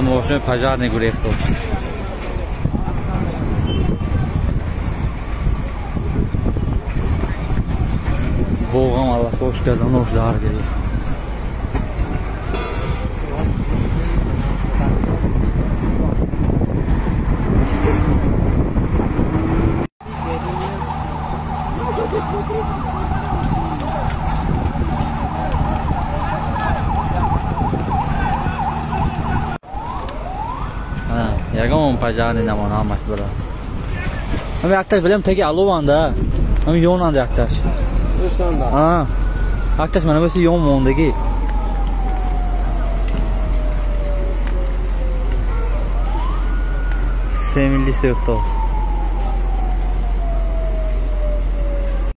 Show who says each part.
Speaker 1: Мошини пожарный гурехту. Боғам аллакош газанош дар гирифт. Ягон пожарный намон ҳамаш бира. Ҳами якташ билем теги алованда. Ҳами ёнанда якташ.
Speaker 2: Өсанда.
Speaker 1: А. Якташ mana bu yon mondagi. Семилли сӯхтост.